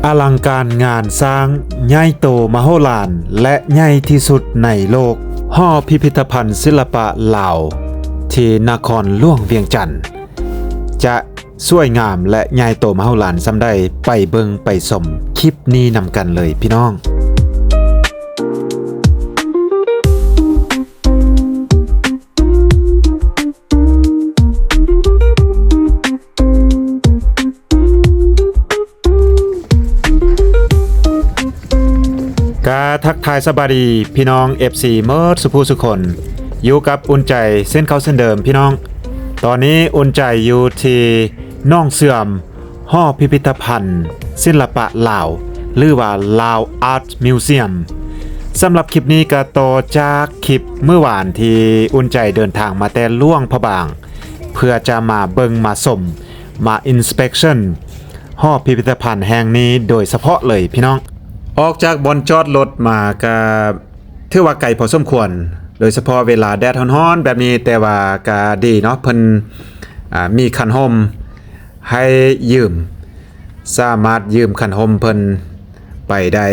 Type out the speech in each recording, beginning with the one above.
ອະລັງການງານສ້າງໃຫຍ່ໂຕມະໂຫລານ ແລະ ໃຫຍ່ທີ່ສຸດໃນໂລກ. ຫໍພິພິທະພັນສິລະປະລາວ ທີ່ນະຄອນຫຼວງວຽງຈັນ ຈະສວຍງາມ ແລະ ໃຫຍ່ໂຕມະໂຫລານສ່ຳໃດ, ໄປເບິ່ງໄປຊົມຄລິບນີ້ນຳກັນເລີຍພີ່ນ້ອງ. ກະທັກທາຍສະບາຍດີພີ່ນ້ອງ ເອັຟຊີ ເໝິດສຸຜູ້ສຸຄົນ, ຢູ່ກັບອຸ່ນໃຈເຊັ່ນເກົ່າເຊັ່ນເດີມພີ່ນ້ອງ. ຕອນນີ້ອຸ່ນໃຈຢູ່ທີ່ໜອງເສື່ອມ ຫໍພິພິທະພັນສິລະປະລາວ ຫຼືວ່າ Lao Art Museum. ສຳລັບຄລິບນີ້ກະຕໍ່ຈາກຄລິບມື້ວານທີ່ອຸ່ນໃຈເດີນທາງມາແຕ່ຫຼວງພະບາງ ເພື່ອຈະມາເບິ່ງມາຊົມ ມາ inspection ຫໍພິພິທະພັນແຫ່ງນີ້ໂດຍສະເພາະເລີຍພີ່ນ້ອງ. ອອກຈາກບ່ອນຈອດລົດມາກະຖືວ່າໄກພໍສົມຄວນ, ໂດຍສະເພາະເວລາແດດຮ້ອນໆແບບນີ້, ແຕ່ວ່າກະດີເນາະ, ເພິ່ນ ອ່າ ມີຄັນຮົ່ມໃຫ້ຢືມ, ສາມາດຢືມຄັນຮົ່ມເພິ່ນໄປໄດ້.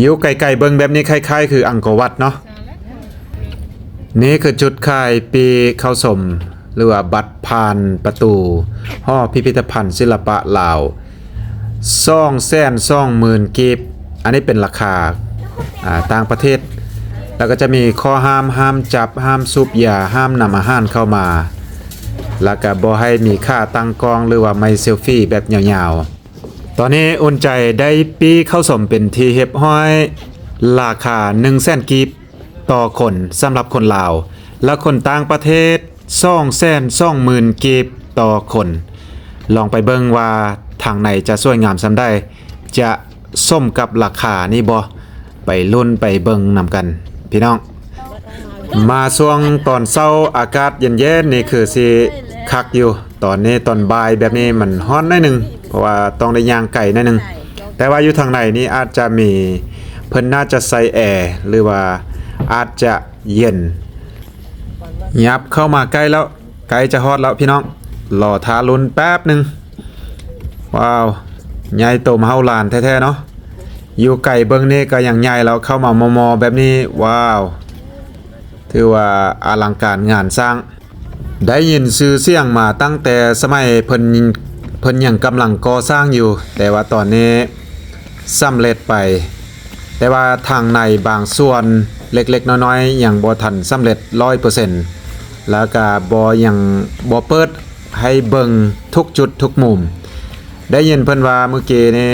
ຢູ່ໄກໆເບິ່ງແບບນີ້ຄ້າຍໆຄືອັງກໍວັດເນາະ. ນີ້ຄືຈຸດຂາຍປີ້ເຂົ້າຊົມ ຫຼືວ່າບັດຜ່ານປະຕູຫໍພິພິທະພັນສິລະປະລາວ ສອງແສນສອງໝື່ນກີບ. ອັນນີ້ເປັນລາຄາ ອ່າ ຕ່າງປະເທດ. ແລ້ວກໍຈະມີຂໍ້ຫ້າມ, ຫ້າມຈັບ, ຫ້າມສູບຢາ, ຫ້າມນຳອາຫານເຂົ້າມາ, ແລ້ວກໍບໍ່ໃຫ້ມີຂາຕັ້ງກ້ອງ ຫຼືວ່າໄມ້ເຊວຟີແບບຍາວໆ. ຕອນນີ້ອຸ່ນໃຈໄດ້ປີ້ເຂົ້າຊົມເປັນທີ່ຮຽບຮ້ອຍ, ລາຄາໜຶ່ງແສນກີບຕໍ່ຄົນສຳລັບຄົນລາວ ແລະ ຄົນຕ່າງປະເທດສອງແສນສອງໝື່ນກີບຕໍ່ຄົນ. ລອງໄປເບິ່ງວ່າທາງໃນຈະສວຍງາມສ່ຳໃດ, ຈະສົມກັບລາຄານີ້ບໍ່? ໄປລຸ້ນໄປເບິ່ງນຳກັນພີ່ນ້ອງ. ມາຊ່ວງຕອນເຊົ້າອາກາດເຢັນໆນີ້ຄືຊິຄັກຢູ່. ຕອນນີ້ຕອນບ່າຍແບບນີ້ມັນຮ້ອນໜ້ອຍໜຶ່ງ ເພາະວ່າຕ້ອງໄດ້ຍ່າງໄກໜ້ອຍໜຶ່ງ. ແຕ່ວ່າຢູ່ທາງໃນນີ້ອາດຈະມີ, ເພິ່ນໜ້າຈະໃສ່ແອ ຫຼືວ່າອາດຈະເຢັນ. ຫຍັບເຂົ້າມາໃກ້ແລ້ວ, ໃກ້ຈະຮອດແລ້ວພີ່ນ້ອງ, ລໍຖ້າລຸ້ນແປັບໜຶ່ງ. ວ້າວ, ໃຫຍ່ໂຕມະໂຫລານແທ້ໆເນາະ. ຢູ່ໄກເບິ່ງນີ້ກໍຍັງໃຫຍ່ແລ້ວ, ເຂົ້າມາມໍ່ໆແບບນີ້, ວ້າວ, ຖືວ່າອະລັງການງານສ້າງ. ໄດ້ຍິນຊື່ສຽງມາຕັ້ງແຕ່ສະໄໝເພິ່ນ, ເພິ່ນຍັງກຳລັງກໍ່ສ້າງຢູ່, ແຕ່ວ່າຕອນນີ້ສຳເລັດໄປ, ແຕ່ວ່າທາງໃນບາງສ່ວນເລັກໆນ້ອຍໆຍັງບໍ່ທັນສຳເລັດຮ້ອຍເປີເຊັນ ແລ້ວກະບໍ່, ຍັງບໍ່ເປີດໃຫ້ເບິ່ງທຸກຈຸດທຸກມຸມ. ໄດ້ຍິນເພິ່ນວ່າມື້ກີ້ນີ້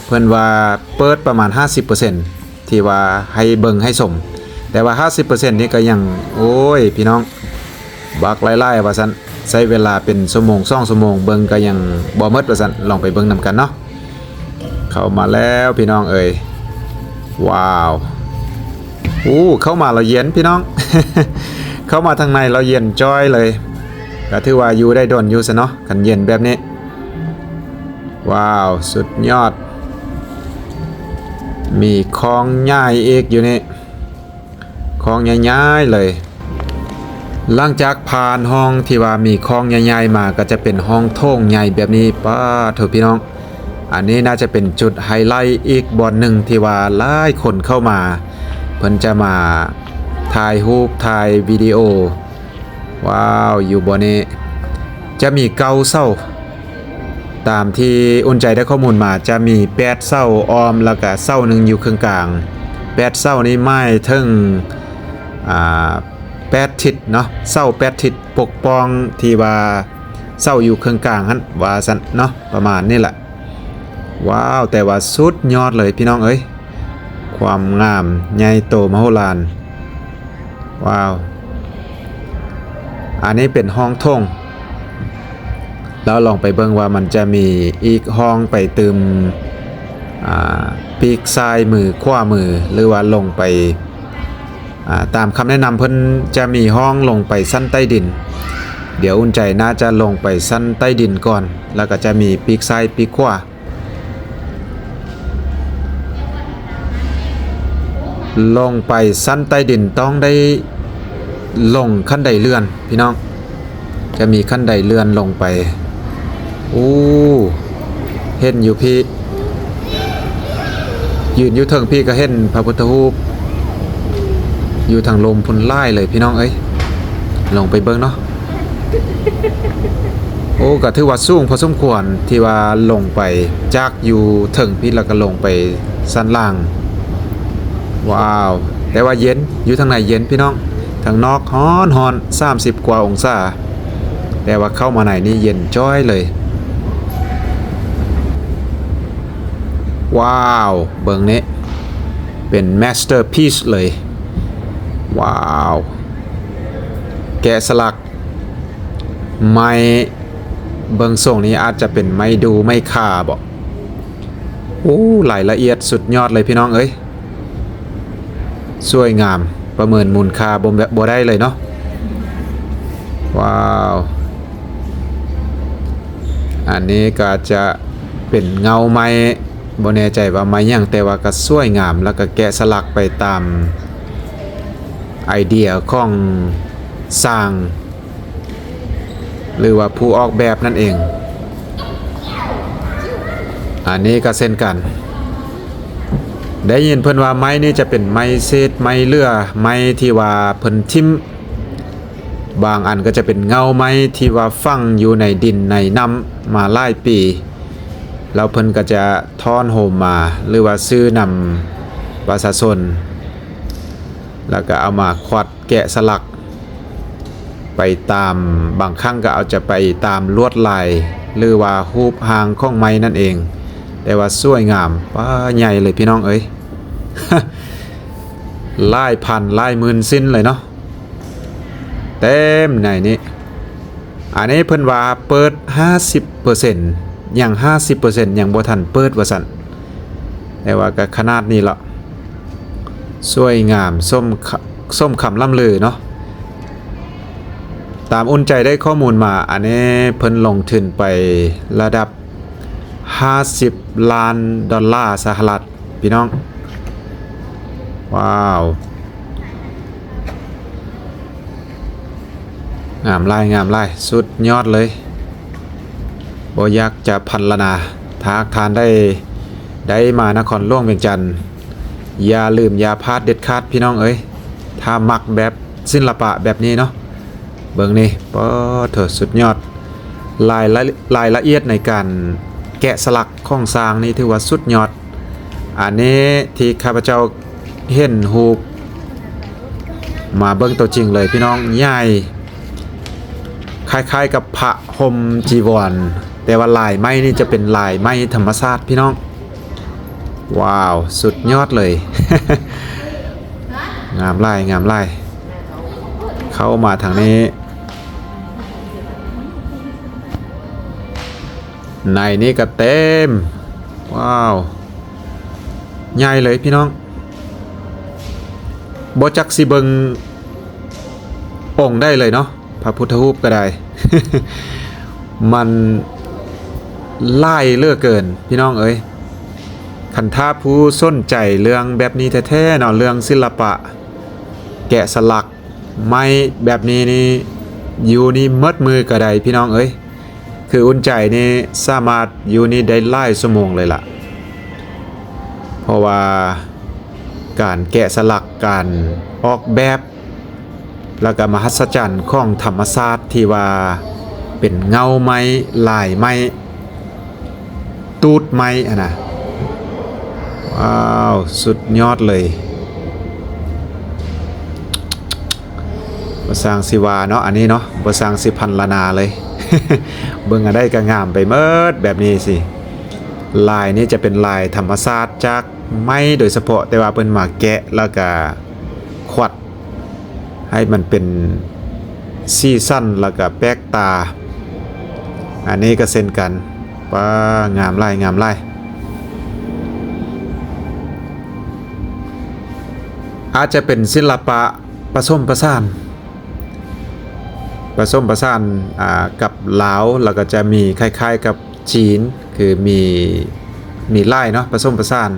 ເພິ່ນວ່າເປີດປະມານຫ້າສິບເປີເຊັນ ທີ່ວ່າໃຫ້ເບິ່ງໃຫ້ຊົມ, ແຕ່ວ່າຫ້າສິບເປີເຊັນນີ້ກໍຍັງ, ໂອ້ຍ ພີ່ນ້ອງ, ບັກຫຼາຍໆວ່າຊັ້ນ, ໃຊ້ເວລາເປັນຊົ່ວໂມງສອງຊົ່ວໂມງເບິ່ງກໍຍັງບໍ່ໝົດວ່າຊັ້ນ. ລອງໄປເບິ່ງນຳກັນເນາະ. ເຂົ້າມາແລ້ວພີ່ນ້ອງເອີຍ, ວ້າວ, ໂອ້, ເຂົ້າມາແລ້ວເຢັນພີ່ນ້ອງ, ເຂົ້າມາທາງໃນແລ້ວເຢັນຈ້ອຍເລີຍ. ກໍຖືວ່າຢູ່ໄດ້ດົນຢູ່ຊັ້ນເນາະ, ຄັນເຢັນແບບນີ້. ວ້າວ, ສຸດຍອດ. ມີຄອງໃຫຍ່ອີກຢູ່ນີ້, ຄອງໃຫຍ່ໆເລີຍ. ຫຼັງຈາກຜ່ານຫ້ອງທີ່ວ່າມີຄອງໃຫຍ່ໆມາ ກໍຈະເປັນຫ້ອງໂຖງໃຫຍ່ແບບນີ້. ປາໂທ້ ພີ່ນ້ອງ, ອັນນີ້ໜ້າຈະເປັນຈຸດໄຮໄລອີກບ່ອນໜຶ່ງທີ່ວ່າຫຼາຍຄົນເຂົ້າມາ, ເພິ່ນຈະມາຖ່າຍຮູບ, ຖ່າຍວິດີໂອ. ວ້າວ, ຢູ່ບ່ອນນີ້ຈະມີເກົ້າເສົາ. ຕາມທີ່ອຸ່ນໃຈໄດ້ຂໍ້ມູນມາ, ຈະມີແປດເສົາອ້ອມ ແລ້ວກະເສົາໜຶ່ງຢູ່ເຄິ່ງກາງ. ແປດເສົານີ້ໝາຍເຖິງ, ອ່າ, ແປດທິດເນາະ, ເສົາແປດທິດປົກປ້ອງທີ່ວ່າເສົາຢູ່ເຄິ່ງກາງຫັ້ນ, ວ່າຊັ້ນເນາະ, ປະມານນີ້ແຫຼະ. ວ້າວ, ແຕ່ວ່າສຸດຍອດເລີຍພີ່ນ້ອງເອີຍ, ຄວາມງາມໃຫຍ່ໂຕມະໂຫລານ. ວ້າວ, ອັນນີ້ເປັນຫ້ອງໂຖງ. ແລ້ວລອງໄປເບິ່ງວ່າມັນຈະມີອີກຫ້ອງໄປຕື່ມ, ອ່າ, ປີກຊ້າຍມື, ຂວາມື, ຫຼືວ່າລົງໄປ, ອ່າ, ຕາມຄຳແນະນຳເພິ່ນຈະມີຫ້ອງລົງໄປຊັ້ນໃຕ້ດິນ. ດຽວອຸ່ນໃຈໜ້າຈະລົງໄປຊັ້ນໃຕ້ດິນກ່ອນ, ແລ້ວກໍຈະມີປີກຊ້າຍ, ປີກຂວາ. ລົງໄປຊັ້ນໃຕ້ດິນຕ້ອງໄດ້ລົງຂັ້ນໄດເລື່ອນພີ່ນ້ອງ, ຈະມີຂັ້ນໄດເລື່ອນລົງໄປ. ໂອ້, ເ ເຫັນຢູ່ພີ້ ຢືນຢູ່ເທິງພີ້ກໍເຫັນພະພຸດທະຮູບຢູ່ທາງລຸ່ມພຸ້ນຫຼາຍເລີຍພີ່ນ້ອງເອີຍ. ລົງໄປເບິ່ງເນາະ. ໂອ້ ກໍຖືວ່າສູງພໍສົມຄວນທີ່ວ່າລົງໄປຈາກຢູ່ເທິງພີ້ ແລ້ວກໍລົງໄປຊັ້ນລ່າງ. ວ້າວ ແຕ່ວ່າເຢັນ ຢູ່ທາງໃນເຢັນພີ່ນ້ອງ. ທາງນອກຮ້ອນໆ ສາມສິບກວ່າອົງສາ ແຕ່ວ່າເຂົ້າມາໃນນີ້ເຢັນຈ້ອຍເລີຍ. ວ້າວ ເບິ່ງນີ້ ເປັນ masterpiece ເລີຍ. ວ້າວ ແກະສະຫຼັກໄມ້ ເບິ່ງຊົງນີ້ອາດຈະເປັນໄມ້ດູ່ໄມ້ຂ່າບໍ? ໂອ້ ລາຍລະອຽດສຸດຍອດເລີຍພີ່ນ້ອງເອີຍ. ສວຍງາມ ປະເມີນມູນຄ່າບໍ່ ບໍ່ໄດ້ເລີຍເນາະ. ວ້າວ ອັນນີ້ກໍຈະເປັນເງົາໄມ້ ບໍ່ແນ່ໃຈວ່າໄມ້ຫຍັງ ແຕ່ວ່າກໍສວຍງາມ ແລ້ວກໍແກະສະຫຼັກໄປຕາມໄອເດຍຂອງຊ່າງ ຫຼືວ່າຜູ້ອອກແບບນັ້ນເອງ. ອັນນີ້ກໍເຊັ່ນກັນ ໄດ້ຍິນເພິ່ນວ່າໄມ້ນີ້ຈະເປັນໄມ້ເສດໄມ້ເຫຼືອ ໄມ້ທີ່ວ່າເພິ່ນຖິ້ມ, ບາງອັນກໍຈະເປັນເງົາໄມ້ທີ່ວ່າຝັງຢູ່ໃນດິນໃນນ້ຳມາຫຼາຍປີ ແລ້ວເພິ່ນກໍຈະທ້ອນໂຮມມາ ຫຼືວ່າຊື້ນຳປະຊາຊົນ ແລ້ວກໍເອົາມາຂວັດ ແກະສະຫຼັກໄປຕາມ, ບາງຄັ້ງກໍອາດຈະໄປຕາມລວດລາຍ ຫຼືວ່າຮູບຮ່າງຂອງໄມ້ນັ້ນເອງ. ແຕ່ວ່າສວຍງາມ, ປ້າ ໃຫຍ່ເລີຍພີ່ນ້ອງເອີຍ, ຫຼາຍພັນຫຼາຍໝື່ນຊິ້ນເລີຍເນາະ, ເຕັມໃນນີ້. ອັນນີ້ເພິ່ນວ່າເປີດຫ້າສິບເປີເຊັນ, ຍັງຫ້າສິບເປີເຊັນ ຍັງບໍ່ທັນເປີດວ່າຊັ້ນ. ແຕ່ວ່າກໍຂະໜາດນີ້ລະ. ສວຍງາມ ສົມຄະ ສົມຄຳລ່ຳລືເນາະ. ຕາມອຸ່ນໃຈໄດ້ຂໍ້ມູນມາ, ອັນນີ້ເພິ່ນລົງທຶນໄປລະດັບຫ້າສິບລ້ານດອນລາສະຫະລັດ ພີ່ນ້ອງ. ວ້າວ. ງາມຫຼາຍ, ງາມຫຼາຍ, ສຸດຍອດເລີຍ. ບໍ່ຢາກຈະພັນລະນາ. ຖ້າຫາກທ່ານໄດ້, ໄດ້ມານະຄອນຫຼວງວຽງຈັນ, ຢ່າລືມຢ່າພາດເດັດຂາດ ພີ່ນ້ອງເອີຍ. ຖ້າມັກແບບສິລະປະແບບນີ້ເນາະ, ເບິ່ງນີ້, ປາໂທ້ ສຸດຍອດ. ລາຍລະ, ລາຍລະອຽດໃນການແກະສະຫຼັກຂອງຊ່າງນີ້ຖືວ່າສຸດຍອດ. ອັນນີ້ທີ່ຂ້າພະເຈົ້າເຫັນຮູບ ມາເບິ່ງຕົວຈິງເລີຍ ພີ່ນ້ອງ, ໃຫຍ່ ຄ້າຍໆກັບພະຫົ່ມຈີວອນ, ແຕ່ວ່າລາຍໄມ້ນີ້ຈະເປັນລາຍໄມ້ທຳມະຊາດ ພີ່ນ້ອງ. ວ້າວ ສຸດຍອດເລີຍ. ງາມຫຼາຍ, ງາມຫຼາຍ. ເຂົ້າມາທາງນີ້, ໃນນີ້ກໍເຕັມ. ວ້າວ ໃຫຍ່ເລີຍ ພີ່ນ້ອງ, ບໍ່ຈັກຊິເບິ່ງອົງໃດເລີຍເນາະ. ພະພຸດທະຮູບກໍໄດ້ ມັນຫຼາຍເຫຼືອເກີນ ພີ່ນ້ອງເອີຍ. ຄັນຖ້າຜູ້ສົນໃຈເລື່ອງແບບນີ້ແທ້ໆເນາະ, ເລື່ອງສິລະປະ ແກະສະຫຼັກໄມ້ແບບນີ້ນີ້, ຢູ່ນີ້ໝົດມື້ກໍໄດ້ ພີ່ນ້ອງເອີຍ. ຄືອຸ່ນໃຈນີ້ສາມາດຢູ່ນີ້ໄດ້ຫຼາຍຊົ່ວໂມງເລີຍລະ, ເພາະວ່າການແກະສະຫຼັກ, ການອອກແບບ, ແລ້ວກໍມະຫັດສະຈັນຂອງທຳມະຊາດທີ່ວ່າເປັນເງົາໄມ້, ລາຍໄມ້, ຕູດໄມ້ຫັ້ນນະ. ວ້າວ ສຸດຍອດເລີຍ. ບໍ່ຊ່າງຊິວ່າເນາະ, ອັນນີ້ເນາະ, ບໍ່ຊ່າງຊິພັນລະນາເລີຍ. ເບິ່ງອັນໃດກໍງາມໄປໝົດແບບນີ້ຊິ. ລາຍນີ້ຈະເປັນລາຍທຳມະຊາດຈາກໄມ້ໂດຍສະເພາະ, ແຕ່ວ່າເພິ່ນມາແກະແລ້ວກໍຂວັດໃຫ້ມັນເປັນສີສັນ ແລ້ວກໍແປກຕາ. ອັນນີ້ກໍເຊັ່ນກັນ. ປ້າ ງາມຫຼາຍ, ງາມຫຼາຍ. ອາດຈະເປັນສິລະປະປະສົມປະສານ, ປະສົມປະສານ, ອ່າ, ກັບລາວ, ແລ້ວກໍຈະມີຄ້າຍໆກັບຈີນ, ຄືມີ, ມີຫຼາຍເນາະ, ປະສົມປະສານ.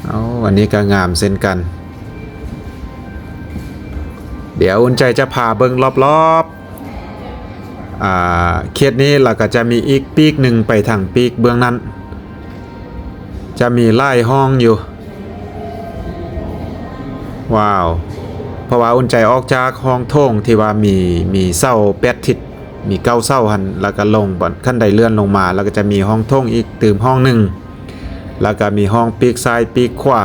ເອົາ, ອັນນີ້ກໍງາມເຊັ່ນກັນ. ດຽວອຸ່ນໃຈຈະພາເບິ່ງລອບໆ. ອ່າ ເຂດນີ້ ແລ້ວກໍຈະມີອີກປີກໜຶ່ງໄປທາງປີກເບື້ອງນັ້ນ ຈະມີຫຼາຍຫ້ອງຢູ່. ວ້າວ ເພາະວ່າອຸ່ນໃຈອອກຈາກຫ້ອງໂຖງທີ່ວ່າມີ ມີເສົາແປດທິດ ມີເກົ້າເສົາຫັ້ນ ແລ້ວກໍລົງ ຂັ້ນໄດເລື່ອນລົງມາ ແລ້ວກໍຈະມີຫ້ອງໂຖງອີກຕື່ມຫ້ອງໜຶ່ງ ແລ້ວກໍມີຫ້ອງປີກຊ້າຍປີກຂວາ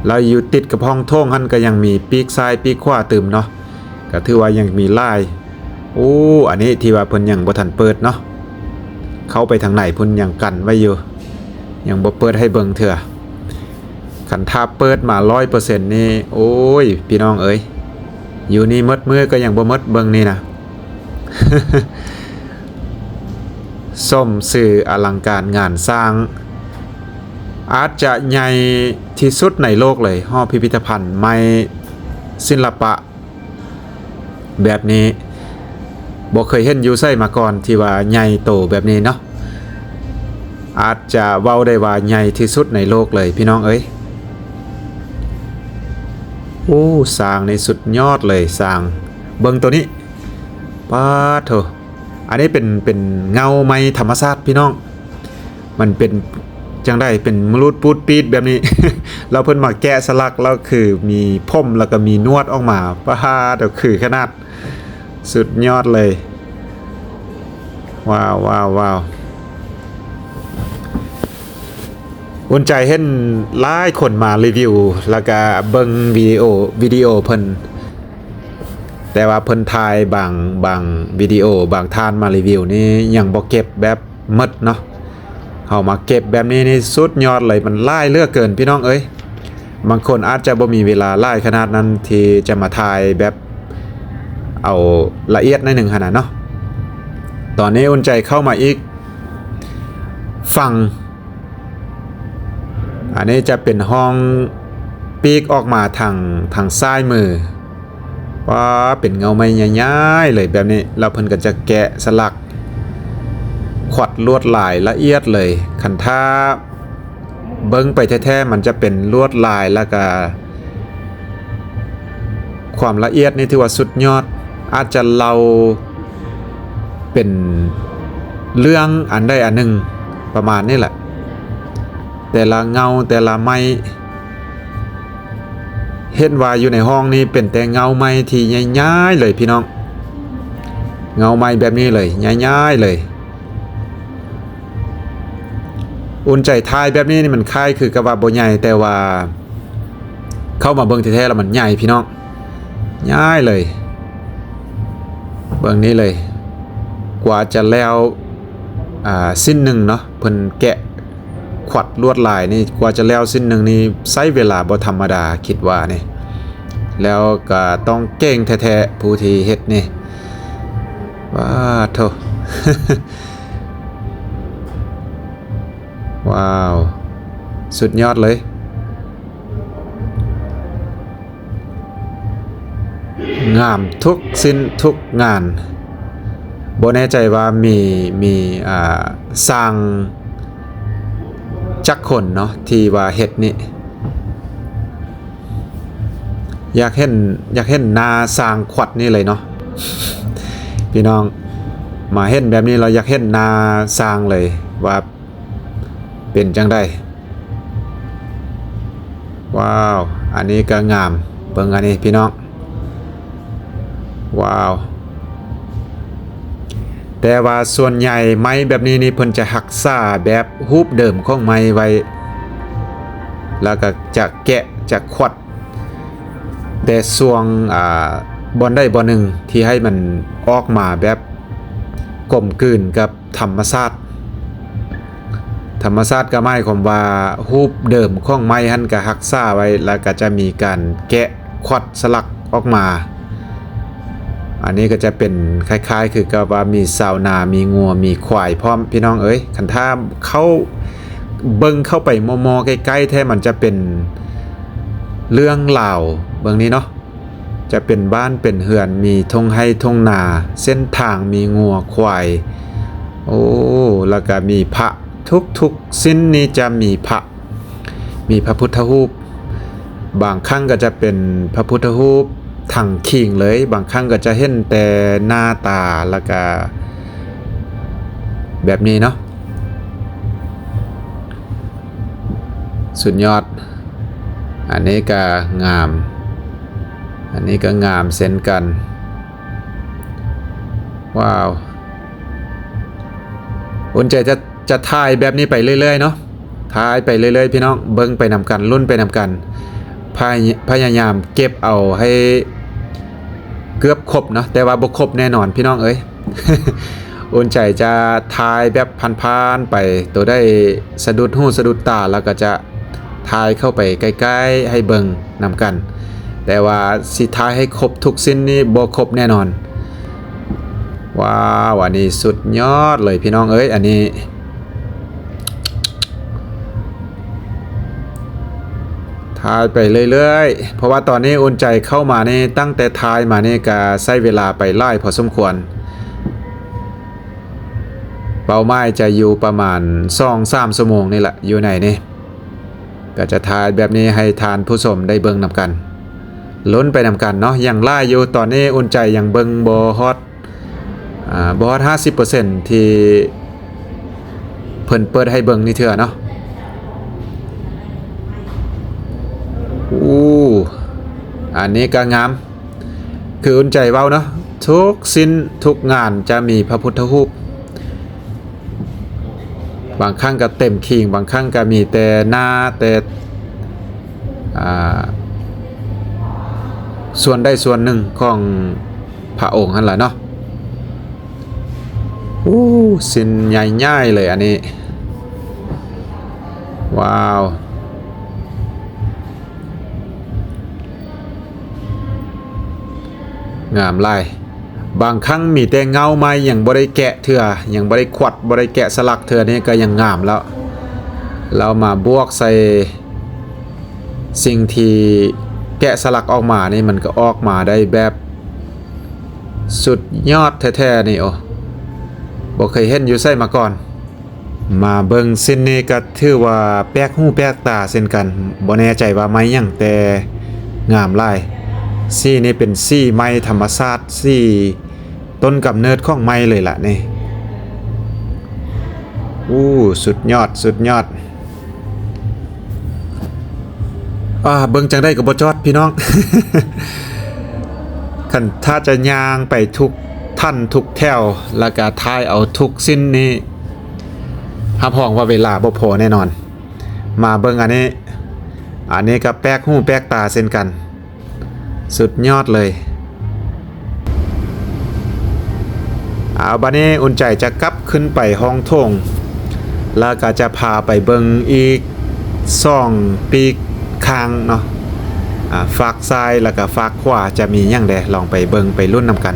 ແລ້ວຢູ່ຕິດກັບຫ້ອງໂຖງຫັ້ນກໍຍັງມີປີກຊ້າຍປີກຂວາຕື່ມເນາະ ກໍຖືວ່າຍັງມີຫຼາຍ. ໂອ້ ອັນນີ້ທີ່ວ່າເພິ່ນຍັງບໍ່ທັນເປີດເນາະ ເຂົ້າໄປທາງໃນພຸ້ນຍັງກັນໄວ້ຢູ່ ຍັງບໍ່ເປີດໃຫ້ເບິ່ງເທື່ອ. ຄັນຖ້າເປີດມາຮ້ອຍເປີເຊັນນີ້ ໂອ້ຍ ພີ່ນ້ອງເອີຍ ຢູ່ນີ້ໝົດມື້ກໍຍັງບໍ່ໝົດ ເບິ່ງນີ້ນະ. ສົມຊື່ອະລັງການງານສ້າງ ອາດຈະໃຫຍ່ທີ່ສຸດໃນໂລກເລີຍ ຫໍພິພິທະພັນໄມ້ສິລະປະແບບນີ້ ບໍ່ເຄີຍເຫັນຢູ່ໃສມາກ່ອນ ທີ່ວ່າໃຫຍ່ໂຕແບບນີ້ເນາະ ອາດຈະເວົ້າໄດ້ວ່າໃຫຍ່ທີ່ສຸດໃນໂລກເລີຍ ພີ່ນ້ອງເອີຍ. ໂອ້ ສ້າງນີ້ສຸດຍອດເລີຍ ສ້າງ ເບິ່ງໂຕນີ້ ປາດໂທ້ ອັນນີ້ເປັນ ເປັນເງົາໄມ້ທຳມະຊາດ ພີ່ນ້ອງ ມັນເປັນຈັ່ງໃດ ເປັນມະລຸດປູດປີດແບບນີ້ ແລ້ວເພິ່ນມາແກະສະຫຼັກ ແລ້ວຄືມີຜົມ ແລ້ວກໍມີໜວດອອກມາ ປາດໂທ້ ຄືຂະໜາດ ສຸດຍອດເລີຍ. ວ້າວ ວ້າວ ວ້າວ ອຸ່ນໃຈເຫັນຫຼາຍຄົນມາຣີວິວ ແລ້ວກະເບິ່ງວິດີໂອ ວິດີໂອເພິ່ນ ແຕ່ວ່າເພິ່ນຖ່າຍບາງ ບາງວິດີໂອ ບາງທ່ານມາຣີວິວນີ້ຍັງບໍ່ເກັບແບບໝົດເນາະ ເຮົາມາເກັບແບບນີ້ນີ້ສຸດຍອດເລີຍ ມັນຫຼາຍເຫຼືອເກີນ ພີ່ນ້ອງເອີຍ. ບາງຄົນອາດຈະບໍ່ມີເວລາຫຼາຍຂະໜາດນັ້ນທີ່ຈະມາຖ່າຍແບບເອົາລະອຽດໜ້ອຍໜຶ່ງຫັ້ນນະເນາະ. ຕອນນີ້ອຸ່ນໃຈເຂົ້າມາອີກຝັ່ງ ອັນນີ້ຈະເປັນຫ້ອງປີກອອກມາທາງ ທາງຊ້າຍມື ວ້າ ເປັນເງົາໄມ້ໃຫຍ່ໆເລີຍແບບນີ້ ແລ້ວເພິ່ນກໍຈະແກະສະຫຼັກ ຂວັດລວດລາຍລະອຽດເລີຍ. ຄັນຖ້າ ເບິ່ງໄປແທ້ໆ ມັນຈະເປັນລວດລາຍ ແລ້ວກະຄວາມລະອຽດນີ້ຖືວ່າສຸດຍອດ ອາດຈະເລົ່າເປັນເລື່ອງອັນໃດອັນໜຶ່ງປະມານນີ້ແຫຼະ ແຕ່ລະເງົາແຕ່ລະໄມ້. ເຫັນວ່າຢູ່ໃນຫ້ອງນີ້ເປັນແຕ່ເງົາໄມ້ທີ່ໃຫຍ່ໆເລີຍພີ່ນ້ອງ ເງົາໄມ້ແບບນີ້ເລີຍ ໃຫຍ່ໆເລີຍ. ອຸ່ນໃຈຖ່າຍແບບນີ້ນີ້ມັນຄ້າຍຄືກັບວ່າບໍ່ໃຫຍ່ ແຕ່ວ່າເຂົ້າມາເບິ່ງແທ້ໆແລ້ວມັນໃຫຍ່ພີ່ນ້ອງ ໃຫຍ່ເລີຍ. ເບິ່ງນີ້ເລີຍ ກວ່າຈະແລ້ວ ອ່າ ສິ້ນໜຶ່ງເນາະ ເພິ່ນແກະຂວັດລວດລາຍນີ້ ກວ່າຈະແລ້ວສິ້ນໜຶ່ງນີ້ໃຊ້ເວລາບໍ່ທຳມະດາ ຄິດວ່ານີ້ ແລ້ວກໍຕ້ອງເກັ່ງແທ້ໆ ຜູ້ທີ່ເຮັດນີ້. ປາດໂທ້ ວ້າວ ສຸດຍອດເລີຍ ງາມທຸກຊິ້ນທຸກງານ. ບໍ່ແນ່ໃຈວ່າມີ ມີ ອ່າ ຊ່າງຈັກຄົນເນາະ ທີ່ວ່າເຮັດນີ້. ຢາກເຫັນ ຢາກເຫັນໜ້າຊ່າງຂວັດນີ້ເລີຍເນາະ ພີ່ນ້ອງ ມາເຫັນແບບນີ້ແລ້ວຢາກເຫັນໜ້າຊ່າງເລີຍວ່າເປັນຈັ່ງໃດ. ວ້າວ ອັນນີ້ກໍງາມ ເບິ່ງອັນນີ້ພີ່ນ້ອງ ວ້າວ. ແຕ່ວ່າສ່ວນໃຫຍ່ໄມ້ແບບນີ້ນີ້ ເພິ່ນຈະຮັກສາແບບຮູບເດີມຂອງໄມ້ໄວ້ ແລ້ວກໍຈະແກະຈາກຂວັດ ແຕ່ຊ່ວງ ອ່າ ບ່ອນໃດບ່ອນໜຶ່ງທີ່ໃຫ້ມັນອອກມາແບບກົມກືນກັບທຳມະຊາດ. ທຳມະຊາດກໍໝາຍຄວາມວ່າຮູບເດີມຂອງໄມ້ຫັ້ນກໍຮັກສາໄວ້ ແລ້ວກໍຈະມີການແກະຂວັດສະຫຼັກອອກມາ. ອັນນີ້ກໍຈະເປັນຄ້າຍໆຄືກັບວ່າມີຊາວນາ ມີງົວ ມີຄວາຍພ້ອມ ພີ່ນ້ອງເອີຍ. ຄັນຖ້າເຂົ້າ ເບິ່ງເຂົ້າໄປມໍ່ໆໃກ້ໆແທ້ ມັນຈະເປັນເລື່ອງລາວ ເບິ່ງນີ້ເນາະ ຈະເປັນບ້ານເປັນເຮືອນ ມີທົ່ງໄຮ່ທົ່ງນາ ເສັ້ນທາງ ມີງົວຄວາຍ ໂອ້ ແລ້ວກະມີພະ ທຸກໆຊິ້ນນີ້ຈະມີພະ ມີພະພຸດທະຮູບ ບາງຄັ້ງກໍຈະເປັນພະພຸດທະຮູບ ທັງຄີງເລີຍ. ບາງຄັ້ງກໍຈະເຫັນແຕ່ໜ້າຕາ ແລ້ວກະແບບນີ້ເນາະ. ສຸດຍອດ. ອັນນີ້ກະງາມ ອັນນີ້ກະງາມເຊັ່ນກັນ. ວ້າວ ອຸ່ນໃຈຈະ ຈະຖ່າຍແບບນີ້ໄປເລື້ອຍໆເນາະ, ຖ່າຍໄປເລື້ອຍໆ ພີ່ນ້ອງ ເບິ່ງໄປນຳກັນ ລຸ້ນໄປນຳກັນ. ພະຍາ ພະຍາຍາມເກັບເອົາໃຫ້ເກືອບຄົບເນາະ, ແຕ່ວ່າບໍ່ຄົບແນ່ນອນ ພີ່ນ້ອງເອີຍ. ອຸ່ນໃຈຈະຖ່າຍແບບຜ່ານໆໄປ, ໂຕໃດສະດຸດຫູສະດຸດຕາ ລະກະຈະ ຖ່າຍເຂົ້າໄປໃກ້ໆໃຫ້ເບິ່ງນຳກັນ, ແຕ່ວ່າຊິຖ່າຍໃຫ້ຄົບທຸກຊິນນີ້ບໍ່ຄົບແນ່ນອນ. ວ້າວ ອັນນີ້ສຸດຍອດເລີຍ ພີ່ນ້ອງເອີຍ. ອັນນີ້ຖ່າຍໄປເລື້ອຍໆ ເພາະວ່າຕອນນີ້ອຸ່ນໃຈເຂົ້າມານີ້ ຕັ້ງແຕ່ຖ່າຍມານີ້ກະໃຊ້ເວລາໄປຫຼາຍພໍສົມຄວນ. ເປົ້າໝາຍຈະຢູ່ປະມານສອງສາມຊົ່ວໂມງນີ້ແຫຼະ ຢູ່ໃນນີ້. ກໍຈະຖ່າຍແບບນີ້ໃຫ້ທ່ານຜູ້ຊົມໄດ້ເບິ່ງນຳກັນ, ລຸ້ນໄປນຳກັນເນາະ. ຍັງຫຼາຍຢູ່, ຕອນນີ້ອຸ່ນໃຈຍັງເບິ່ງບໍ່ຮອດ ອາ ບໍ່ຮອດຫ້າສິບເປີເຊັນທີ່ເພິ່ນເປີດໃຫ້ເບິ່ງນີ້ເທື່ອເນາະ. ອູ້ ອັນນີ້ກໍງາມ. ຄືອຸ່ນໃຈເວົ້າເນາະ, ທຸກຊິ້ນທຸກງານຈະມີພະພຸດທະຮູບ, ບາງຄັ້ງກໍເຕັມຄີງ, ບາງຄັ້ງກໍມີແຕ່ໜ້າ ແຕ່ ອາ ສ່ວນໃດສ່ວນໜຶ່ງຂອງພະອົງຫັ້ນລະເນາະ. ອູ້ ຊິ້ນໃຫຍ່ໆເລີຍອັນນີ້. ວ້າວ ງາມຫຼາຍ. ບາງຄັ້ງມີແຕ່ເງົາໄມ້ ຍັງບໍ່ໄດ້ແກະເທື່ອ, ຍັງບໍ່ໄດ້ຂວັດ ບໍ່ໄດ້ແກະສະຫຼັກເທື່ອ, ນີ້ກໍຍັງງາມແລ້ວ. ແລ້ວມາບວກໃສ່ສິ່ງທີ່ແກະສະຫຼັກອອກມານີ້ ມັນກໍອອກມາໄດ້ແບບສຸດຍອດແທ້ໆນີ້. ໂອ້ ບໍ່ເຄີຍເຫັນຢູ່ໃສມາກ່ອນ. ມາເບິ່ງຊິ້ນນີ້ກໍຖືວ່າແປກຫູແປກຕາເຊັ່ນກັນ, ບໍ່ແນ່ໃຈວ່າໄມ້ຫຍັງ ແຕ່ງາມຫຼາຍ. ສີນີ້ເປັນສີໄມ້ທຳມະຊາດ, ສີຕົ້ນກຳເນີດຂອງໄມ້ເລີຍລະນີ້. ອູ້ ສຸດຍອດ ສຸດຍອດ. ອາ ເບິ່ງຈັ່ງໃດກໍບໍ່ຈອດ ພີ່ນ້ອງ. ຄັນຖ້າຈະຍ່າງໄປທຸກຖັນທຸກແຖວ ແລ້ວກະຖ່າຍເອົາທຸກຊິ້ນນີ້ ຮັບຮອງວ່າເວລາບໍ່ພໍແນ່ນອນ. ມາເບິ່ງອັນນີ້, ອັນນີ້ກໍແປກຫູແປກຕາເຊັ່ນກັນ. ສຸດຍອດເລີຍ. ເອົາ ບາດນີ້ອຸ່ນໃຈຈະກັບຂຶ້ນໄປຫ້ອງໂຖງ ແລ້ວກໍຈະພາໄປເບິ່ງອີກສອງປີກຂ້າງເນາະ. ອາ ຟາກຊ້າຍ ແລ້ວກໍຟາກຂວາຈະມີຫຍັງແດ່ ລອງໄປເບິ່ງໄປລຸ້ນນຳກັນ.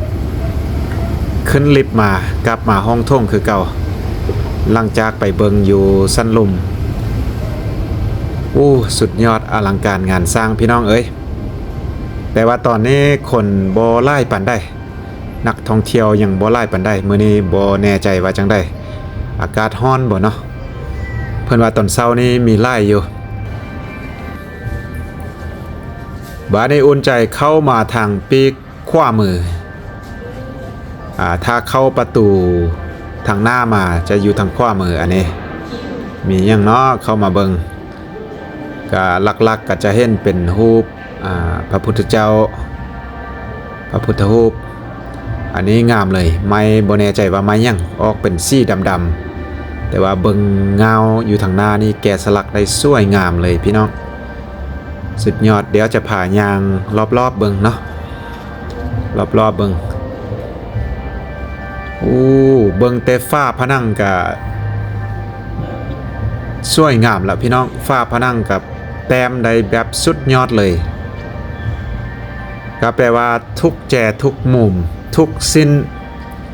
ຂຶ້ນລິບມາ ກັບມາຫ້ອງໂຖງຄືເກົ່າ ຫຼັງຈາກໄປເບິ່ງຢູ່ຊັ້ນລຸ່ມ. ໂອ້ ສຸດຍອດ ອະລັງການງານສ້າງ ພີ່ນ້ອງເອີຍ. ແຕ່ວ່າຕອນນີ້ຄົນບໍ່ຫຼາຍປານໃດ, ນັກທ່ອງທ່ຽວຍັງບໍ່ຫຼາຍປານໃດ. ມື້ນີ້ບໍ່ແນ່ໃຈວ່າຈັ່ງໃດ, ອາກາດຮ້ອນບໍ່ເນາະ. ເພິ່ນວ່າຕອນເຊົ້ານີ້ມີຫຼາຍຢູ່. ບາດນີ້ອຸ່ນໃຈເຂົ້າມາທາງປີກຂວາມື. ອາ ຖ້າເຂົ້າປະຕູທາງໜ້າມາຈະຢູ່ທາງຂວາມື. ອັນນີ້ມີຫຍັງເນາະ ເຂົ້າມາເບິ່ງ. ກະຫຼັກໆກະຈະເຫັນເປັນຮູບ ອາ ພະພຸດທະເຈົ້າ ພະພຸດທະຮູບ. ອັນນີ້ງາມເລີຍ, ໄມ້ ບໍ່ແນ່ໃຈວ່າໄມ້ຫຍັງ ອອກເປັນສີດຳໆ ແຕ່ວ່າເບິ່ງເງົາຢູ່ທາງໜ້ານີ້ແກະສະຫຼັກໄດ້ສວຍງາມເລີຍພີ່ນ້ອງ. ສຸດຍອດ. ດຽວຈະພາຍ່າງລອບໆເບິ່ງເນາະ, ລອບໆເບິ່ງ. ໂອ້ ເບິ່ງແຕ່ຝາຜະໜັງກະສວຍງາມລະພີ່ນ້ອງ, ຝາຜະໜັງກະແຕ້ມໄດ້ແບບສຸດຍອດເລີຍ. ກະແປວ່າທຸກແຈ ທຸກມຸມ ທຸກຊິ້ນ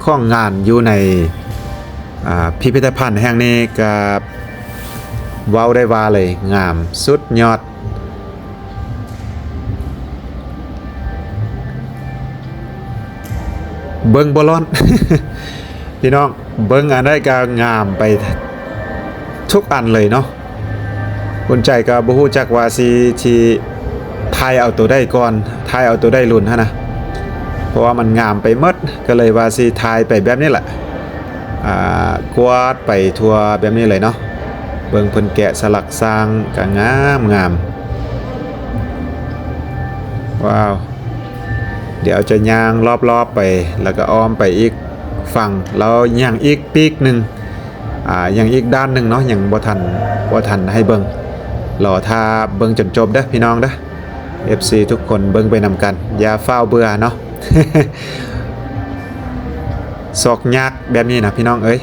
ຂອງງານຢູ່ໃນ ອາ ພິພິທະພັນແຫ່ງນີ້ ກະເວົ້າໄດ້ວ່າເລີຍ ງາມສຸດຍອດ. ເບິ່ງບໍ່ລ້ອນ ພີ່ນ້ອງ, ເບິ່ງອັນໃດກໍງາມໄປທຸກອັນເລີຍເນາະ. ອຸ່ນໃຈກໍບໍ່ຮູ້ຈັກວ່າຊິ ຊິຖ່າຍເອົາໂຕໃດກ່ອນ, ໄທ ຖ່າຍເອົາໂຕໄດ້ລຸ້ນຫັ້ນນະ ເພາະວ່າມັນງາມໄປໝົດ ກໍເລີຍວ່າຊິຖ່າຍໄປແບບນີ້ແຫຼະ ອາ ກວາດໄປທົ່ວແບບນີ້ເລີຍເນາະ. ເບິ່ງເພິ່ນແກະສະຫຼັກຊ້າງກໍງາມໆ. ວ້າວ ດຽວຈະຍ່າງລອບໆໄປ ແລ້ວກໍອ້ອມໄປອີກຝັ່ງ ແລ້ວຍັງອີກປີກໜຶ່ງ ອາ ຍັງອີກດ້ານໜຶ່ງເນາະ ຍັງບໍ່ທັນ ບໍ່ທັນໃຫ້ເບິ່ງ. ລໍຖ້າເບິ່ງຈົນຈົບເດີພີ່ນ້ອງເດີ ເອັຟຊີທຸກຄົນ ເບິ່ງໄປນຳກັນ ຢ່າຟ້າວເບື່ອເນາະ. ຊອກຍາກແບບນີ້ນະພີ່ນ້ອງເອີຍ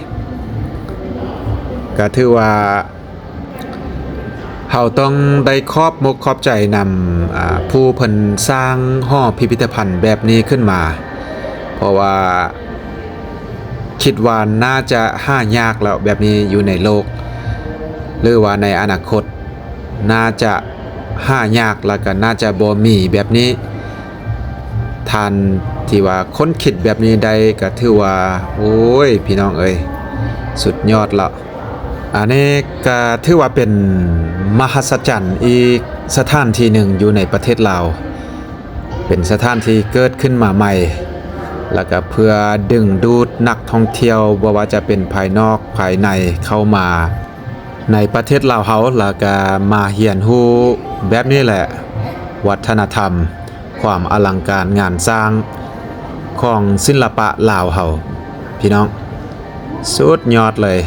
ກໍຖືວ່າ ເຮົາຕ້ອງໄດ້ຂອບມົກຂອບໃຈນຳ ອາ ຜູ້ເພິ່ນສ້າງຫໍພິພິທະພັນແບບນີ້ຂຶ້ນມາ ເພາະວ່າຄິດວ່າໜ້າຈະຫາຍາກແລ້ວ ແບບນີ້ຢູ່ໃນໂລກ ຫຼືວ່າໃນອະນາຄົດໜ້າຈະຫາຍາກ ແລ້ວກໍໜ້າຈະບໍ່ມີແບບນີ້. ທ່ານທີ່ວ່າຄົ້ນຄິດແບບນີ້ໄດ້ ກໍຖືວ່າ ໂອ້ຍ ພີ່ນ້ອງເອີຍ ສຸດຍອດລະ. ອັນນີ້ກໍຖືວ່າເປັນມະຫັດສະຈັນອີກສະຖານທີ່ໜຶ່ງຢູ່ໃນປະເທດລາວ ເປັນສະຖານທີ່ເກີດຂຶ້ນມາໃໝ່ ແລ້ວກໍເພື່ອດຶງດູດນັກທ່ອງທ່ຽວ ບໍ່ວ່າຈະເປັນພາຍນອກພາຍໃນເຂົ້າມາໃນປະເທດລາວເຮົາ ແລ້ວກໍມາຮຽນຮູ້ແບບນີ້ແຫຼະ ວັດທະນະທຳ ຄວາມອະລັງການງານສ້າງຂອງສິລະປະລາວເຮົາ ພີ່ນ້ອງ ສຸດຍອດເລີຍ.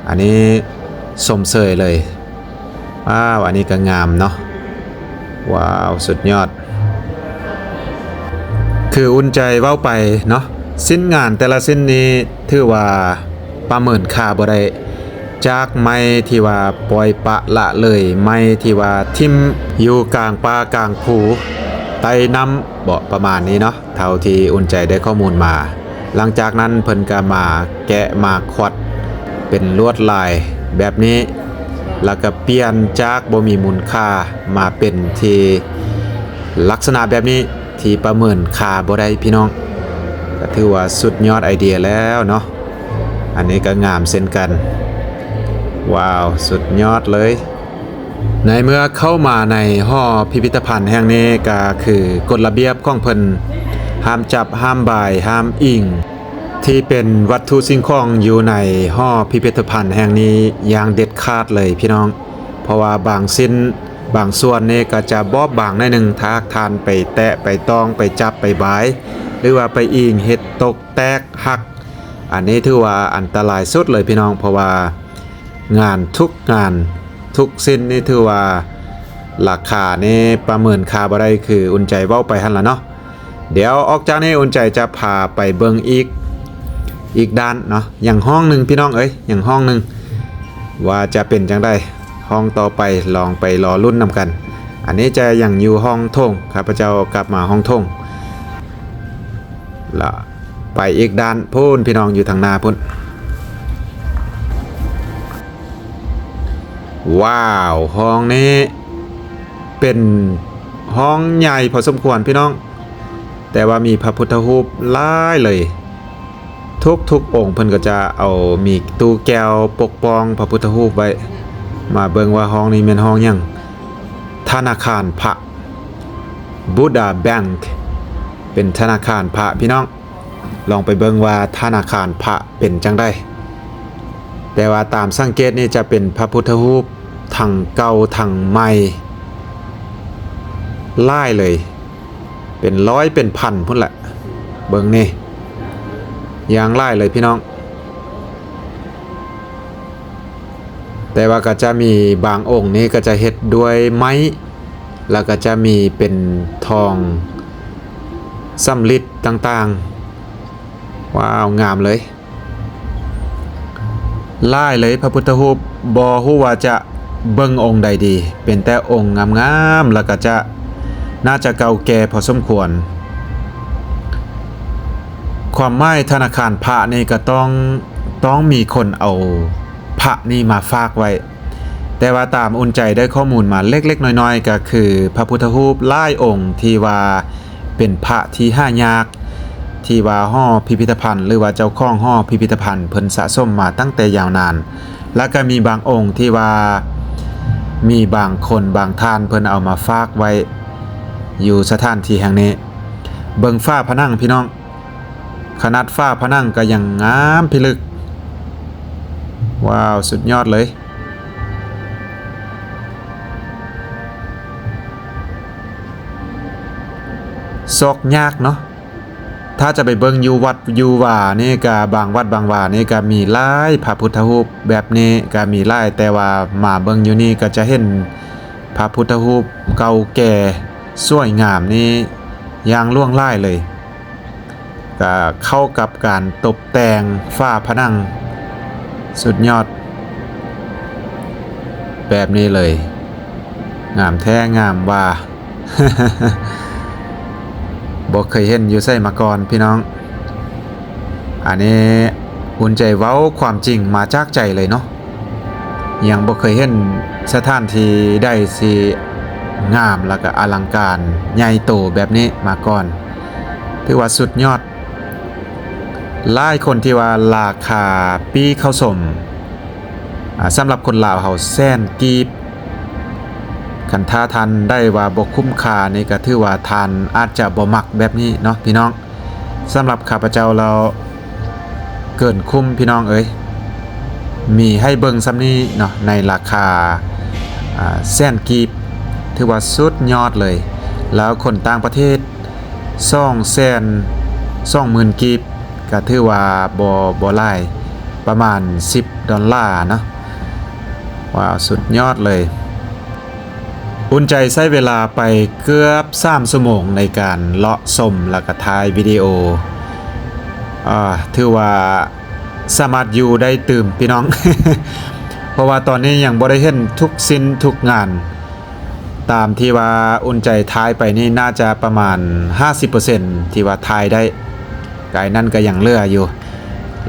ອັນນີ້ຊົມເຊີຍເລີຍ. ວ້າວ ອັນນີ້ກໍງາມເນາະ. ວ້າວ ສຸດຍອດ. ຄືອຸ່ນໃຈເວົ້າໄປເນາະ ຊິ້ນງານແຕ່ລະຊິ້ນນີ້ຖືວ່າປະເມີນຄ່າບໍ່ໄດ້ ຈາກໄມ້ທີ່ວ່າປ່ອຍປະລະເລີຍ ໄມ້ທີ່ວ່າຖິ້ມຢູ່ກາງປ່າກາງພູໃຕ້ນ້ຳເບາະ ປະມານນີ້ເນາະ ເທົ່າທີ່ອຸ່ນໃຈໄດ້ຂໍ້ມູນມາ. ຫຼັງຈາກນັ້ນເພິ່ນກໍມາແກະມາຂວັດເປັນລວດລາຍແບບນີ້ ແລ້ວກໍປ່ຽນຈາກບໍ່ມີມູນຄ່າມາເປັນທີ່ລັກສະນະແບບນີ້ ທີ່ປະເມີນຄ່າບໍ່ໄດ້ພີ່ນ້ອງ ກໍຖືວ່າສຸດຍອດໄອເດຍແລ້ວເນາະ. ອັນນີ້ກໍງາມເຊັ່ນກັນ. ວ້າວ ສຸດຍອດເລີຍ. ໃນເມື່ອເຂົ້າມາໃນຫໍພິພິທະພັນແຫ່ງນີ້ ກໍຄືກົດລະບຽບຂອງເພິ່ນ ຫ້າມຈັບ ຫ້າມບາຍ ຫ້າມອີງ ທີ່ເປັນວັດຖຸສິ່ງຂອງຢູ່ໃນຫໍພິພິທະພັນແຫ່ງນີ້ຢ່າງເດັດຂາດເລີຍພີ່ນ້ອງ. ເພາະວ່າບາງຊິ້ນ ບາງສ່ວນນີ້ກໍຈະບອບບາງໜ້ອຍໜຶ່ງ ຖ້າຫາກທ່ານໄປແຕະ ໄປຕ້ອງ ໄປຈັບ ໄປບາຍ ຫຼືວ່າໄປອີງ ເຮັດຕົກ ແຕກ ຫັກ ອັນນີ້ຖືວ່າອັນຕະລາຍສຸດເລີຍພີ່ນ້ອງ. ເພາະວ່າງານທຸກງານ ທຸກຊິ້ນນີ້ຖືວ່າລາຄານີ້ປະເມີນຄ່າບໍ່ໄດ້ ຄືອຸ່ນໃຈເວົ້າໄປຫັ້ນລະເນາະ. ດຽວອອກຈາກນີ້ອຸ່ນໃຈຈະພາໄປເບິ່ງອີກ ອີກດ້ານເນາະ. ຍັງຫ້ອງໜຶ່ງພີ່ນ້ອງເອີຍ ຍັງຫ້ອງໜຶ່ງ ວ່າຈະເປັນຈັ່ງໃດ ຫ້ອງຕໍ່ໄປ ລອງໄປລໍລຸ້ນນຳກັນ. ອັນນີ້ຈະຍັງຢູ່ຫ້ອງໂຖງ ຂ້າພະເຈົ້າກັບມາຫ້ອງໂຖງ ລະໄປອີກດ້ານພຸ້ນ ພີ່ນ້ອງ ຢູ່ທາງໜ້າພຸ້ນ. ວ້າວ ຫ້ອງນີ້ເປັນຫ້ອງໃຫຍ່ພໍສົມຄວນພີ່ນ້ອງ ແຕ່ວ່າມີພະພຸດທະຮູບຫຼາຍເລີຍ. ທຸກໆອົງເພິ່ນກໍຈະເອົາ ມີຕູ້ແກ້ວປົກປ້ອງພະພຸດທະຮູບໄວ້. ມາເບິ່ງວ່າຫ້ອງນີ້ແມ່ນຫ້ອງຫຍັງ? ທະນາຄານພະ Buddha Bank ເປັນທະນາຄານພະພີ່ນ້ອງ. ລອງໄປເບິ່ງວ່າທະນາຄານພະເປັນຈັ່ງໃດ. ແຕ່ວ່າຕາມສັງເກດນີ້ຈະເປັນພະພຸດທະຮູບທັງເກົ່າທັງໃໝ່ຫຼາຍເລີຍ ເປັນຮ້ອຍເປັນພັນພຸ້ນແຫຼະ. ເບິ່ງນີ້ ຢ່າງຫຼາຍເລີຍພີ່ນ້ອງ. ແຕ່ວ່າກໍຈະມີບາງອົງນີ້ກໍຈະເຮັດດ້ວຍໄມ້ ແລ້ວກໍຈະມີເປັນທອງສຳລິດຕ່າງໆ. ວ້າວ ງາມເລີຍ. ຫຼາຍເລີຍພະພຸດທະຮູບ ບໍ່ຮູ້ວ່າຈະເບິ່ງອົງໃດດີ ເປັນແຕ່ອົງງາມໆ ແລ້ວກໍຈະ ໜ້າຈະເກົ່າແກ່ພໍສົມຄວນ. ຄວາມໝາຍທະນາຄານພະນີ້ກໍຕ້ອງ ຕ້ອງມີຄົນເອົາພະນີ້ມາຝາກໄວ້. ແຕ່ວ່າຕາມອຸ່ນໃຈໄດ້ຂໍ້ມູນມາເລັກໆນ້ອຍໆ ກໍຄືພະພຸດທະຮູບຫຼາຍອົງທີ່ວ່າເປັນພະທີ່ຫາຍາກ ທີ່ວ່າຫໍພິພິທະພັນ ຫຼືວ່າເຈົ້າຂອງຫໍພິພິທະພັນເພິ່ນສະສົມມາຕັ້ງແຕ່ຍາວນານ ແລ້ວກໍມີບາງອົງທີ່ວ່າມີບາງຄົນບາງທ່ານເພິ່ນເອົາມາຝາກໄວ້ ຢູ່ສະຖານທີ່ແຫ່ງນີ້. ເບິ່ງຝາຜະໜັງພີ່ນ້ອງ, ຂະໜາດຝາຜະໜັງກໍຍັງງາມພິລຶກ. ວ້າວ ສຸດຍອດເລີຍ. ຊອກຍາກເນາະ. ຖ້າຈະໄປເບິ່ງຢູ່ວັດຢູ່ວານີ້ກະ ບາງວັດບາງວານີ້ກະມີຫຼາຍ, ພະພຸດທະຮູບແບບນີ້ກະມີຫຼາຍ, ແຕ່ວ່າມາເບິ່ງຢູ່ນີ້ກໍຈະເຫັນພະພຸດທະຮູບເກົ່າແກ່ສວຍງາມນີ້ຢ່າງຫຼວງຫຼາຍເລີຍ. ກະເຂົ້າກັບການຕົບແຕ່ງຝາຜະໜັງ ສຸດຍອດ ແບບນີ້ເລີຍ. ງາມແທ້ງາມວ່າ. ບໍ່ເຄີຍເຫັນຢູ່ໃສມາກ່ອນພີ່ນ້ອງ. ອັນນີ້ອຸ່ນໃຈເວົ້າຄວາມຈິງມາຈາກໃຈເລີຍເນາະ, ຍັງບໍ່ເຄີຍເຫັນສະຖານທີ່ໃດຊິງາມ ແລ້ວກະອະລັງການໃຫຍ່ໂຕແບບນີ້ມາກ່ອນ. ຖືວ່າສຸດຍອດ. ຫຼາຍຄົນທີ່ວ່າລາຄາປີ້ເຂົ້າຊົມ ອາ ສຳລັບຄົນລາວເຮົາແສນກີບ, ຄັນຖ້າທ່ານໃດວ່າບໍ່ຄຸ້ມຄ່ານີ້ ກໍຖືວ່າທ່ານອາດຈະບໍ່ມັກແບບນີ້ເນາະພີ່ນ້ອງ. ສຳລັບຂ້າພະເຈົ້າແລ້ວເກີນຄຸ້ມພີ່ນ້ອງເອີຍ, ມີໃຫ້ເບິ່ງສ່ຳນີ້ເນາະ ໃນລາຄາ ອາ ແສນກີບ ຖືວ່າສຸດຍອດເລີຍ. ແລ້ວຄົນຕ່າງປະເທດ ສອງແສນສອງໝື່ນກີບ ກໍຖືວ່າບໍ່ ບໍ່ຫຼາຍ ປະມານສິບດອນລາເນາະ. ວ້າວ ສຸດຍອດເລີຍ. ອຸ່ນໃຈໃຊ້ເວລາໄປເກືອບສາມຊົ່ວໂມງໃນການເລາະຊົມ ແລ້ວກໍຖ່າຍວິດີໂອ. ອາ ຖືວ່າສາມາດຢູ່ໄດ້ຕື່ມພີ່ນ້ອງ ເພາະວ່າຕອນນີ້ຍັງບໍ່ໄດ້ເຫັນທຸກສິ່ງທຸກງານ. ຕາມທີ່ວ່າອຸ່ນໃຈຖ່າຍໄປນີ້ ໜ້າຈະປະມານຫ້າສິບເປີເຊັນທີ່ວ່າຖ່າຍໄດ້, ກາຍນັ້ນກໍຍັງເຫຼືອຢູ່.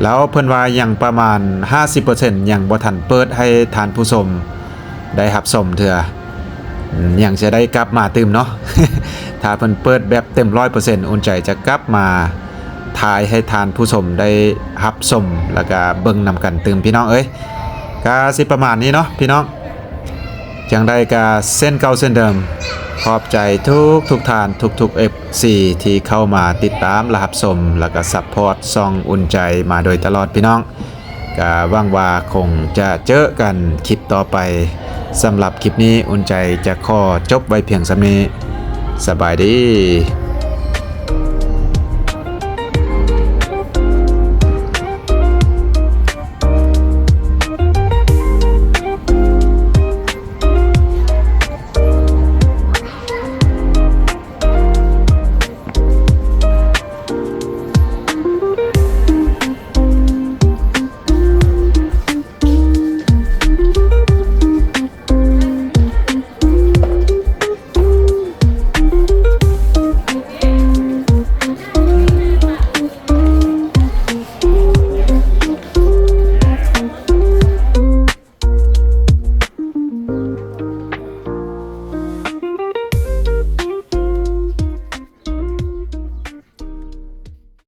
ແລ້ວເພິ່ນວ່າຍັງປະມານຫ້າສິບເປີເຊັນ ຍັງບໍ່ທັນເປີດໃຫ້ທ່ານຜູ້ຊົມໄດ້ຮັບຊົມເທື່ອ, ຍັງຈະໄດ້ກັບມາຕື່ມເນາະ. ຖ້າເພິ່ນເປີດແບບເຕັມຮ້ອຍເປີເຊັນ ອຸ່ນໃຈຈະກັບມາຖ່າຍໃຫ້ທ່ານຜູ້ຊົມໄດ້ຮັບຊົມ ແລ້ວກະເບິ່ງນຳກັນຕື່ມ ພີ່ນ້ອງເອີຍ. ກະຊິປະມານນີ້ເນາະພີ່ນ້ອງ. ຈັ່ງໃດກະເຊັ່ນເກົ່າເຊັ່ນເດີມ, ຂອບໃຈທຸກໆທ່ານ ທຸກໆເອັຟຊີ ທີ່ເຂົ້າມາຕິດຕາມ ແລະ ຮັບຊົມ ແລ້ວກະຊັບພອດຊ່ອງອຸ່ນໃຈມາໂດຍຕະຫຼອດພີ່ນ້ອງ. ກະຫວັງວ່າຄົງຈະເຈີກັນຄລິບຕໍ່ໄປ. ສຳລັບຄລິບນີ້ ອຸ່ນໃຈຈະຂໍຈົບໄວ້ພຽງສ່ຳນີ້. ສະບາຍດີ.